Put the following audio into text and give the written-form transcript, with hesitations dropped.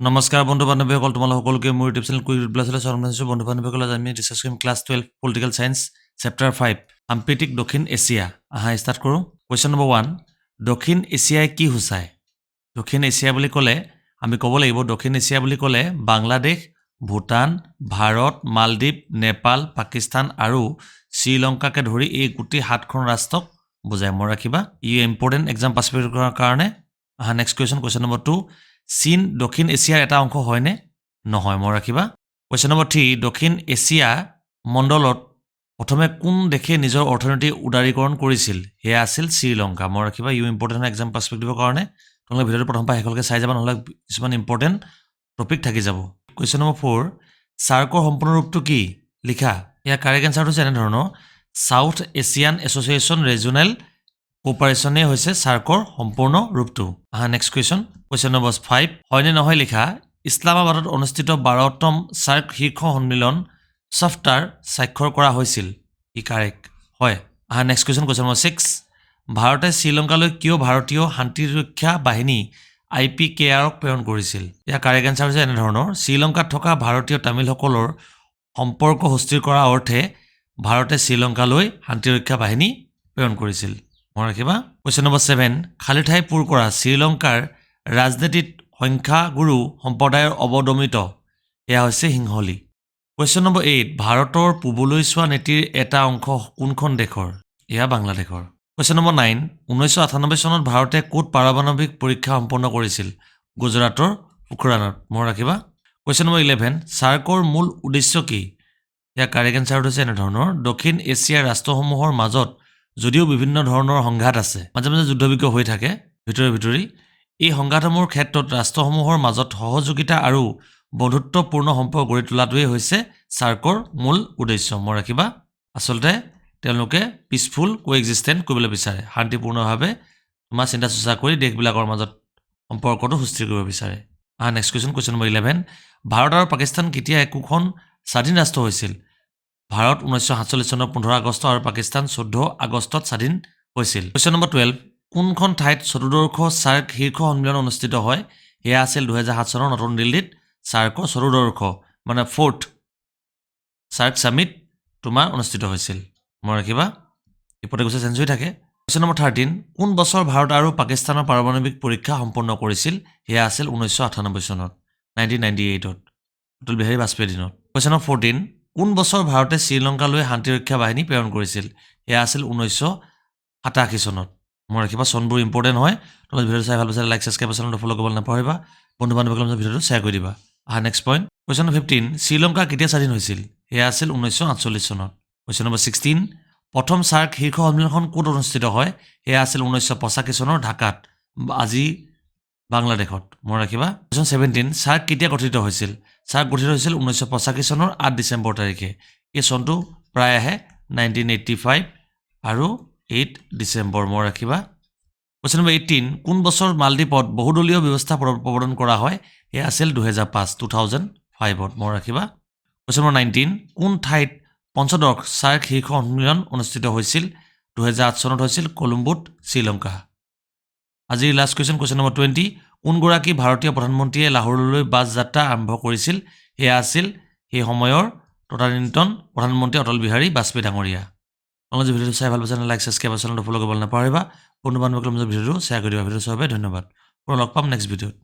নমস্কাৰ বন্ধু বান্ধৱীসকল, তোমালোক সকলোকে মোৰ ইউটিউব চেনেল কুইক প্লাছলৈ স্বাগতম জনাইছোঁ। বন্ধু বান্ধৱীসকল, আজি আমি ডিছকাছ কৰিম ক্লাছ 12 পলিটিকেল চায়েন্স, চেপ্টাৰ 5, সাম্প্ৰতিক দক্ষিণ এছিয়া। আহা, ষ্টাৰ্ট কৰোঁ। কুৱেশ্যন নম্বৰ 1, দক্ষিণ এছিয়াই কি সূচায়? দক্ষিণ এছিয়া বুলি ক'লে আমি ক'ব লাগিব, দক্ষিণ এছিয়া বুলি ক'লে বাংলাদেশ, ভূটান, ভাৰত, মালদ্বীপ, নেপাল, পাকিস্তান আৰু শ্ৰীলংকাকে ধৰি এই গোটেই সাতখন ৰাষ্ট্ৰক বুজায়। মনত ৰাখিবা, ই ইম্পৰ্টেণ্ট এক্সাম পাৰ্চপেক্টিভৰ কাৰণে। আহা, নেক্সট কুৱেশ্যন, কুৱেশ্যন নম্বৰ 2, চীন দক্ষিণ এছিয়াৰ এটা অংশ হয়নে? নহয়, মনত ৰাখিবা। কুৱেশ্যন নম্বৰ 3, দক্ষিণ এছিয়া মণ্ডলত প্ৰথমে কোন দেশে নিজৰ অৰ্থনীতি উদাৰীকৰণ কৰিছিল? সেয়া আছিল শ্ৰীলংকা। মনত ৰাখিবা, ইও ইম্পৰ্টেণ্ট এক্সাম পাৰ্চপেক্টিভৰ কাৰণে। তোমালোকে ভিডিঅ'টো প্ৰথম পৰা শেষলৈকে চাই যাবা, নহ'লে কিছুমান ইম্পৰ্টেণ্ট টপিক থাকি যাব। কুৱেশ্যন নম্বৰ 4, চাৰ্কৰ সম্পূৰ্ণ ৰূপটো কি লিখা। ইয়াৰ কাৰেক্ট এনচাৰটো হৈছে এনেধৰণৰ, চাউথ এছিয়ান এছ'চিয়েশ্যন ৰিজনেল কোঅপাৰেশ্যনেই হৈছে চাৰ্কৰ সম্পূৰ্ণ ৰূপটো। আহা, নেক্সট কুৱেশ্যন, কুৱেশ্যন নম্বৰ 5, হয়নে নহয় লিখা। ইছলামাবাদত অনুষ্ঠিত 12তম চাৰ্ক শীৰ্ষ সন্মিলন চফ্টাৰ স্বাক্ষৰ কৰা হৈছিল। ই কাৰেক্ট হয়। আহা, নেক্সট কুৱেশ্যন, কুৱেশ্যন নম্বৰ 6, ভাৰতে শ্ৰীলংকালৈ কিয় ভাৰতীয় শান্তিৰক্ষা বাহিনী আই পি কে আৰক প্ৰেৰণ কৰিছিল? ইয়াৰ কাৰেক্ট এনচাৰ হৈছে এনেধৰণৰ, শ্ৰীলংকাত থকা ভাৰতীয় তামিলসকলৰ সম্পৰ্ক সুস্থিৰ কৰাৰ অৰ্থে ভাৰতে শ্ৰীলংকালৈ শান্তিৰক্ষা বাহিনী প্ৰেৰণ কৰিছিল। মনত ৰাখিবা। কুৱেশ্যন নম্বৰ 7, খালী ঠাই পূৰ কৰা। শ্ৰীলংকাৰ ৰাজনীতিত সংখ্যাগুৰু সম্প্ৰদায়ৰ অৱদমিত। এয়া হৈছে সিংহলী। কুৱেশ্যন নম্বৰ 8, ভাৰতৰ পূবলৈ চোৱা নীতিৰ এটা অংশ কোনখন দেশৰ? এয়া বাংলাদেশৰ। কুৱেশ্যন নম্বৰ 9, 1998 চনত ভাৰতে ক'ত পাৰমাণৱিক পৰীক্ষা সম্পন্ন কৰিছিল? গুজৰাটৰ পোখৰাণত। মনত ৰাখিবা। কুৱেশ্যন নম্বৰ 11, চাৰ্কৰ মূল উদ্দেশ্য কি? ইয়াৰ কাৰেক্ট এনচাৰটো হৈছে এনেধৰণৰ, দক্ষিণ এছিয়াৰ ৰাষ্ট্ৰসমূহৰ মাজত যদিও বিভিন্ন ধৰণৰ সংঘাত আছে, মাজে মাজে যুদ্ধ বিগ্ৰহ হৈ থাকে ভিতৰি ভিতৰি, এই সংঘাতসমূহৰ ক্ষেত্ৰত ৰাষ্ট্ৰসমূহৰ মাজত সহযোগিতা আৰু বন্ধুত্বপূৰ্ণ সম্পৰ্ক গঢ়ি তোলাটোৱেই হৈছে চাৰ্কৰ মূল উদ্দেশ্য। মনত ৰাখিবা, আচলতে তেওঁলোকে পিচফুল কো-এক্সিষ্টেণ্ট কৰিবলৈ বিচাৰে, শান্তিপূৰ্ণভাৱে তোমাৰ চিন্তা চৰ্চা কৰি দেশবিলাকৰ মাজত সম্পৰ্কটো সুস্থিৰ কৰিব বিচাৰে। আহা, next question, question number 11, Bharat আৰু পাকিস্তান কেতিয়া একোখন স্বাধীন ৰাষ্ট্ৰ হৈছিল? ভাৰত 1947 চনৰ 15 আগষ্ট আৰু পাকিস্তান 14 আগষ্টত স্বাধীন হৈছিল। কুৱেশ্যন নম্বৰ 12, কোনখন ঠাইত চতুৰ্দশ চাৰ্ক শীৰ্ষ সন্মিলন অনুষ্ঠিত হয়? সেয়া আছিল 2007 চনৰ নতুন দিল্লীত চাৰ্কৰ চতুৰ্দশ মানে ফ'ৰ্থ চাৰ্ক ছামিট তোমাৰ অনুষ্ঠিত হৈছিল। মনত ৰাখিবা, এই প্ৰত্যেক বছৰ চেঞ্জ হৈ থাকে। কুৱেশ্যন নম্বৰ 13, কোন বছৰ ভাৰত আৰু পাকিস্তানৰ পাৰমাণৱিক পৰীক্ষা সম্পন্ন কৰিছিল? সেয়া আছিল 1998 চনত, 1998ত, অটল বিহাৰী বাজপেয়ীৰ দিনত। কুৱেশ্যন নম্বৰ 14, কোন বছৰ ভাৰতে শ্ৰীলংকালৈ শান্তিৰক্ষা বাহিনী প্ৰেৰণ কৰিছিল? সেয়া আছিল 1987 চনত। মনত ৰাখিবা, চনবোৰ ইম্পৰ্টেণ্ট হয়। তোমালোকে ভিডিঅ'টো চাই ভাল পাইছে, লাইক, ছাবস্ক্ৰাইব, চেনেলটো ফ'ল' কৰিবলৈ নাপাহৰিবা। বন্ধু বান্ধৱীসকলৰ মাজত ভিডিঅ'টো শ্বেয়াৰ কৰি দিবা। আহা, next point, question number 15, Sri Lanka কেতিয়া স্বাধীন হৈছিল? সেয়া আছিল 1948 চনত। কুৱেশ্যন নম্বৰ 16, প্ৰথম চাৰ্ক শীৰ্ষ সন্মিলনখন ক'ত অনুষ্ঠিত হয়? সেয়া আছিল 1985 চনৰ ঢাকাত, আজি বাংলাদেশত। মনত ৰাখিবা। কুৱেশ্যন 17, চাৰ্ক কেতিয়া গঠিত হৈছিল? চাৰ্ক গঠিত হৈছিল 1985 চনৰ 8 ডিচেম্বৰ তাৰিখে। এই চনটো প্ৰায় আহে, 1985 আৰু 8 ডিচেম্বৰ। মনত ৰাখিবা। কুৱেশ্যন নম্বৰ 18, কোন বছৰ মালদ্বীপত বহুদলীয় ব্যৱস্থা প্ৰৱৰ্তন কৰা হয়? সেয়া আছিল 2005, 2005ত। মনত ৰাখিবা। কুৱেশ্যন নম্বৰ 19, কোন ঠাইত পঞ্চদশ চাৰ্ক শীৰ্ষ সন্মিলন অনুষ্ঠিত হৈছিল? 2008 চনত হৈছিল কলম্বোত, শ্ৰীলংকা। আজিৰ লাষ্ট কুৱেশ্যন, কুৱেশ্যন নম্বৰ 20, কোনগৰাকী ভাৰতীয় প্ৰধানমন্ত্ৰীয়ে লাহোৰলৈ বাছ যাত্ৰা আৰম্ভ কৰিছিল? সেয়া আছিল সেই সময়ৰ তদানীন্তন প্ৰধানমন্ত্ৰী অটল বিহাৰী বাজপেয়ী ডাঙৰীয়া। তোমালোকে ভিডিঅ'টো চাই ভাল পাইছে, লাইক, ছাবস্ক্ৰাইব, চেনেলটো ফ'ল' কৰিবলৈ নাপাহৰিবা। বন্ধু বান্ধৱীসকলৰ মাজত ভিডিঅ'টো শ্বেয়াৰ কৰি দিবা। ভিডিঅ' চোৱাৰ বাবে ধন্যবাদ। পুনৰ লগ পাম নেক্সট ভিডিঅ'ত।